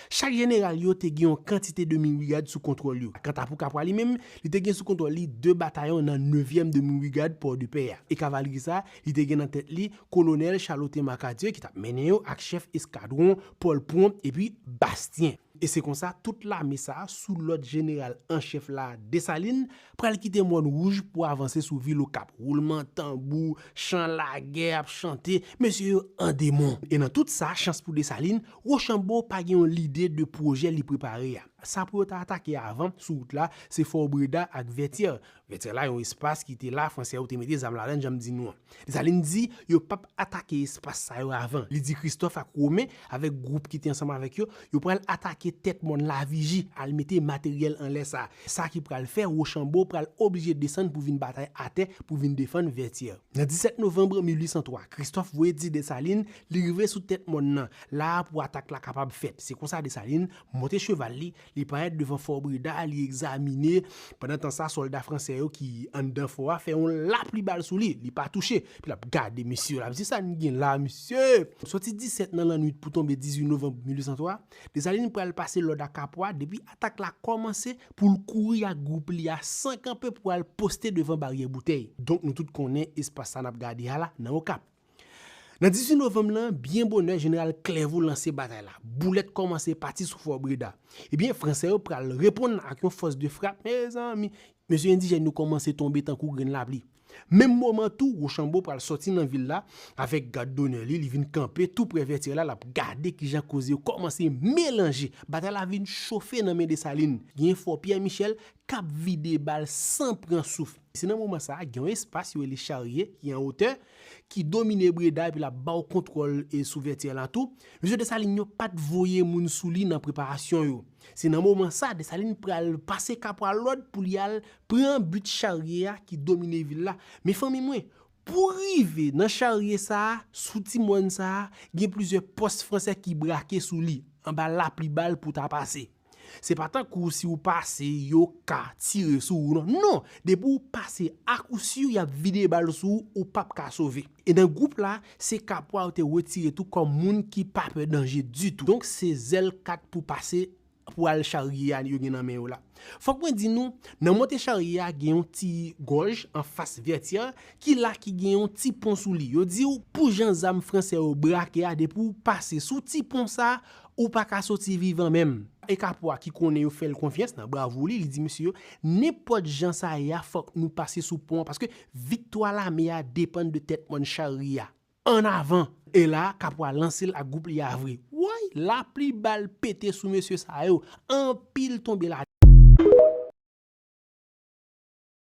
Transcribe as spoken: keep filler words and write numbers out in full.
Chak jeneral yo te gen yon kantite demi-brigad sou kontwòl yo. Kanta pou Kapwa li menm, li te gen sou kontwòl li de batayon nan nevyèm demi-brigad Pòdepè a. E kavalri sa, li te gen nan tèt li Kolonèl Charlotte Marcadieu ki t ap mennen yo ak chèf eskadwon Paul Pwon epi Bastien. E se konsa, tout lame sa a, sou lòd jeneral an chèf la, Desalin, pral kite Mòn Wouj pou avanse sou vil Okap. Woulman tanbou, chan lagè ap chante, mesye yo an demon. E nan tout sa, chans pou Desalin, Wochanbo pa gen yon lide de pwojè li prepare a. Sa pou yo ta atake avan sou wout la, se Fò Breda ak Vètyè. Vètyè la, yon espas ki te la, Fransè yo te mete zam ladan, jan m di nou an. Desalin di yo p ap atake espas sa yo avan. Li di Kristòf ak Women, avèk gwoup ki te ansanm avèk yo, yo pral atake tèt mòn Laviji, al mete materyèl anlè sa. Sa ki pral fè Wochanbo pral oblije desann pou vin batay atè, pou vin defann Vètyè. Nan disèt novanm mil uit san twa, Kristòf voye di Desalin li rive sou tèt mòn nan, la a pou atak la kapab fèt. Se konsa Desalin monte cheval li, li parèt devan Fò Breda, li egzamine. Pandan tan sa, sòlda fransè yo ki anndan fò a fè yon lapli bal sou li. Li pa touche. Epi l ap gade mesye yo la. Mesye, sa n gen la, mesye? Soti disèt nan lannwit pou tonbe dizuit novanm mil uit san twa, Desalin pral pase lòd a Kapwa depi atak la kòmanse pou l kouri ak gwoup li a san kanpe pou al poste devan Baryè Boutèy. Donk, nou tout konnen espas sa n ap gade a la, nan Okap. Nan dizuit novanm lan, byen bonè, jeneral Clerveau lanse batay la. Boulèt kòmanse pati sou Fò Breda. Ebyen, Fransè yo pral reponn ak yon fòs de frap, mezanmi. Mesye endijèn yo kòmanse tonbe tankou grenn lapli. Menm moman tou, Wochanbo pral sòti nan vil la avèk gad donè li, li vin kanpe tou prè Vètyè la, l ap gade kijan koze yo kòmanse melanje. Batay la vin chofe nan men Desalin. Gen Fò Pyè Michèl k ap vide bal san pran souf. Se nan moman sa a, gen yon espas yo rele Charye, ki an wotè, ki domine Breda, epi l ap ba w kontwòl e sou Vètyè la tou. Mesye Desalin yo pa t voye moun sou li nan preparasyon yo. Se nan moman sa, Desalin pral pase Kapwa lòd pou li al pran but Charye a ki domine vil la. Men fanmi mwen, pou rive nan Charye sa a, sou ti mòn sa a, gen plizyè pòs fransè ki brake sou li, anba lapli bal pou ta pase. Se pa tankou si w pase, yo ka tire sou ou, non. Non, depi w pase, akousir, y ap vide bal sou ou, ou p ap ka sove. E nan gwoup la, se Kapwa yo te retire tou kòm moun ki pa pè danje ditou. Donk, se zèl kat pou pase pou al Charye a yo gen nan men yo la. Fòk mwen di nou, nan monte Charye a, gen yon ti gòj anfas Vètyè ki la, ki gen yon ti pon sou li. Yo di w, pou jan zam fransè yo brake a, depi w pase sou ti pon sa, ou pa ka soti vivan menm. E Kapwa ki konnen yo fè l konfyans nan bravou li, li di mesye yo, nenpòt jan sa ye a, fòk nou pase sou pon an, paske viktwa lame a depann de tèt mòn Charye a. An avan! E la, Kapwa lanse l ak gwoup li a vre. Woy, lapli bal pete sou mesye sa yo. Anpil tonbe la.